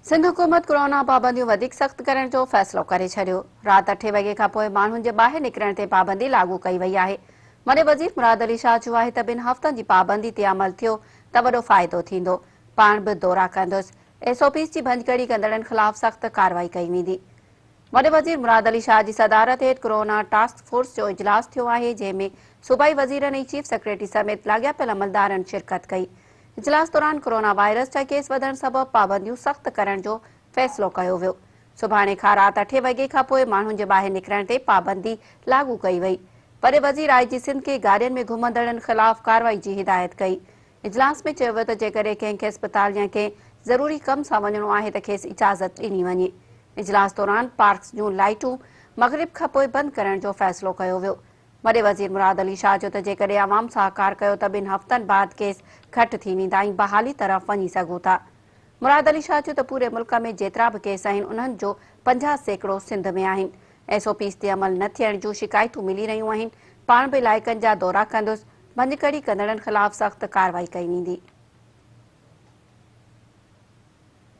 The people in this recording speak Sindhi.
سنڌ حڪومت ڪورونا پابنديون وڌيڪ سخت ڪرڻ جو فيصلو ڪري ڇڏيو. رات اٺين وڳي کانپوء ماڻهن جي ٻاهر نڪرڻ تي پابندي لاڳو ڪئي وئي آهي. وڏي وزير مراد علي شاهه چيو آهي ته ٻن هفتن جي پابندي تي عمل ٿيو ته وڏو فائدو ٿيندو، پاڻ به دورا ڪندس، ايس او پيز جي ڀڃڪڙي ڪندڙن خلاف سخت ڪارروائي ڪئي ويندي. وڏي وزير مراد علي شاهه جي صدارت هيٺ ڪورونا ٽاسڪ فورس جو اجلاس ٿيو آهي، جنهن ۾ صوبائي وزيرن ۽ چيف سيڪريٽري سميت لاڳاپيل عملدارن شرڪت ڪئي. اجلاس دوران ڪورونا وائرس جا ڪيس وڌڻ سبب پابنديون سخت ڪرڻ جو فيصلو ڪيو ويو. سڀاڻي کان رات اٺين وڳي کانپوء ماڻهن جي ٻاهر نڪرڻ تي پابندي لاڳو ڪئي وئي. وڏي وزير آء جي سنڌ کي گاڏين ۾ گهمندڙن خلاف ڪارروائي جي هدايت ڪئي. اجلاس ۾ چيو ويو ته جيڪڏهن ڪنهن کي اسپتال يا ڪنهن ضروري ڪم سان وڃڻو آهي ته کيس اجازت ڏني وڃي. اجلاس دوران پارڪس جون لائيٽون مغرب کانپوء بند ڪرڻ جو فيصلو ڪيو ويو. وڏي وزير مراد علي شاهه چيو ته جيڪڏهن عوام سهڪار ڪيو ته ٻن هفتن بعد ڪيس گهٽ ٿي ويندا ۽ بحالي طرف وڃي سگهون ٿا. مراد علي شاهه چيو ته پوري ملڪ ۾ جيترا به ڪيس آهن انهن جو 50% سنڌ ۾ آهن. ايس او پيز تي عمل نه ٿيڻ جون شڪايتون ملي رهيون آهن، پاڻ به علائقن جا دورا ڪندس، ڀڃڪڙي ڪندڙن خلاف سخت ڪارروائي ڪئي ويندي.